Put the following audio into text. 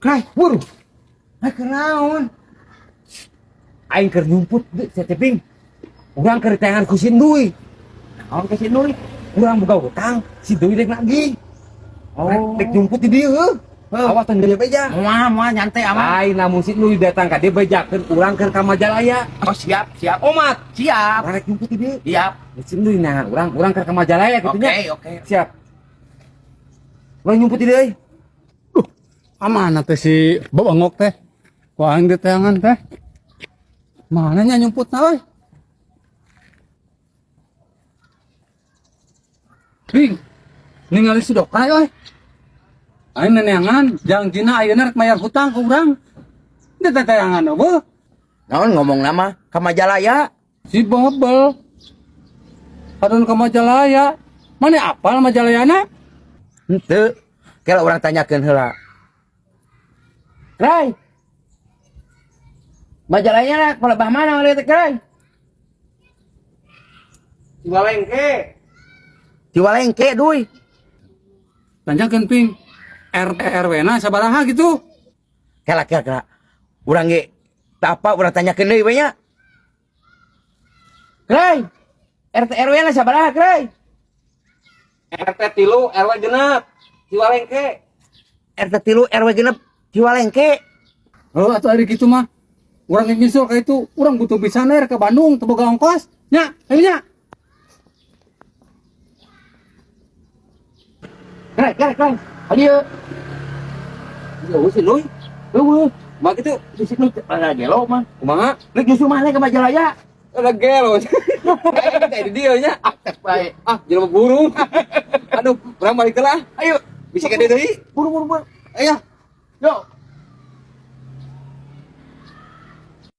Krai, Waduh, ah kenaon? Aing keur nyumput deui sia teh, Ping. Urang keur diteangan ku si Enduy. Naon ke si Enduy? Urang boga hutang, si Enduy rek nagih. Oh. Rek nyumput di dieu heuh. Heuh. Awas tong dia beja. Moal, moal, nyantai, aman. Lain lamun si Enduy datang ka dieu, bejakeun urang keur ka Majalaya. Oh, siap, siap. Omat. Siap. Urang rek nyumput di dieu. Siap. Si Enduy neangan urang, urang keur ka Majalaya kitu Oke, nya. oke. Siap. Urang nyumput di dieu euy. Amana teh si bebengok teh? Ku aing diteangan teh. Mana nya nyumputna euy? Bing, ningali si Dokay euy. Aing neneangan jangjina ayeuna rek mayar hutang ka urang. Diteangan euweuh. Naon ngomong nama ka Majalaya? Si Bobel. Kadon ka Majalaya. Mana apal Majalayana? Henteu. Kela urang tanyakeun heula. Krai. Majalaya na palebah mana oleh teh, Krai? Ciwalengke. Ciwalengke, Duy. Tanyakeun, Ping. RT RW na sabaraha gitu. Kela, kela, kela. Urang ge teu apa, urang tanyakeun deui we nya. Krai. RT RW na sabaraha, Krai? RT 3 RW 6 Ciwalengke. RT 3 RW 6 Ciwalengke. Oh, atuh ari kitu mah. Urang yang nyusul ka itu, urang butuh pisan er ke Bandung, teu boga ongkos. Nya, ayo nya. Krai, krai, krai. Adieu. Eueuh si Luy. Eueuh, Kumaha kitu? si Luy ada gelo mah. Kumaha? Rek nyusul mana ke Majalaya? Ada gelo. Kayak di dieu nya. Ah, tes bae. Ah, jelema burung. Aduh, urang balik lah. Ayo, Bisa ka dieu deui. buru, buru, buru. Ayo. Yo.